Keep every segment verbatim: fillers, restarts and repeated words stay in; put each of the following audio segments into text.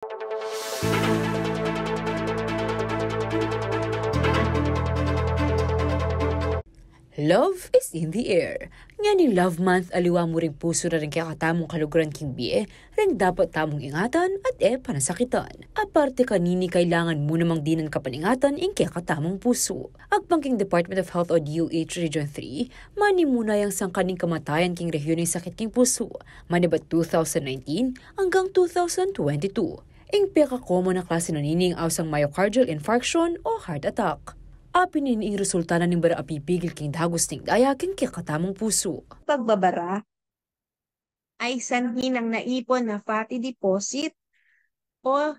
Love is in the air. Ngening Love Month, aliwa mu ring pusu na ring kekatamung kaluguran king bie, ring dapat tamung ingatan at e panasakitan. Aparte kanini, kailangan mu namang dinan kapaningatan ing kekatamung pusu. Agpang king Department of Health o D O H Region three, manimuna yang sangkan ning kamatayan king rehiyun ning sakit king pusu, manibat two thousand nineteen anggang two thousand twenty-two. Ing pekakomon a klase na nini ing ausang myocardial infarction o heart attack. Apin ini ing resulta na ning bara a pipigil king dagus ning daya king kekatamung pusu. Pagbabara ay sanhi ng naipon na fatty deposit o,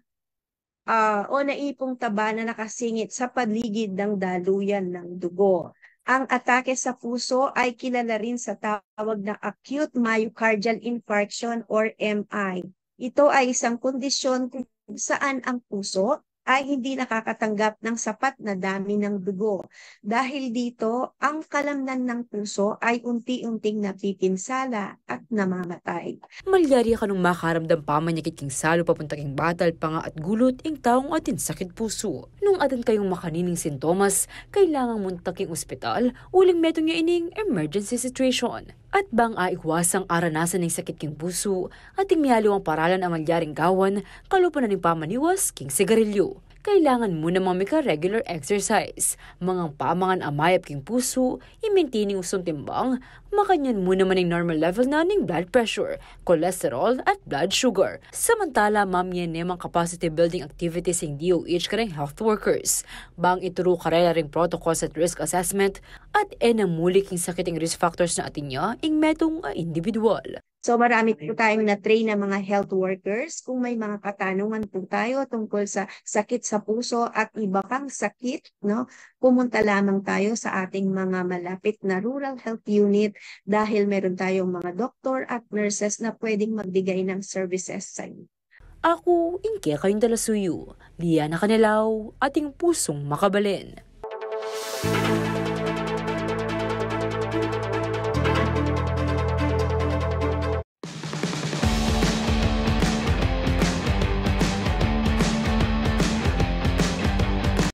ah, o naipong taba na nakasingit sa paligid ng daluyan ng dugo. Ang atake sa puso ay kilala rin sa tawag na acute myocardial infarction or M I. Ito ay isang kondisyon kung saan ang puso ay hindi nakakatanggap ng sapat na dami ng dugo. Dahil dito, ang kalamnan ng puso ay unti-unting napipinsala at namamatay. Malyari ya kanung makaramdam pamanyakit king salu papunta king batal, panga at gulut ing taung atin sakit pusu. Nung atin kayung makanining sintomas, kailangan munta king ospital uling metung ya ining emergency situation. At bang aiwasang aranasan ing sakit king pusu, atin mialiwang paralan a malyaring gawan kalupa na ning pamaniwas king sigarilyo. Kailangan mu namang mika regular exercise, mangang pamangan a mayap king pusu, i-maintain ing ustung timbang, makanyan mu naman ing normal level na ning blood pressure, cholesterol, at blood sugar. Samantala, mamie ne mang capacity building activities ing D O H kareng health workers. Bang ituru karela ring protocols at risk assessment, at e na muli king sakit ing risk factors na atin ya ing metung a individual. So marami po tayong na-train na mga health workers. Kung may mga katanungan po tayo tungkol sa sakit sa puso at iba pang sakit, no, pumunta lamang tayo sa ating mga malapit na rural health unit dahil meron tayong mga doktor at nurses na pwedeng magbigay ng services sa inyo. Aku ing kekayung dalasuyu, Liana Canelao, atin pusung makabalen.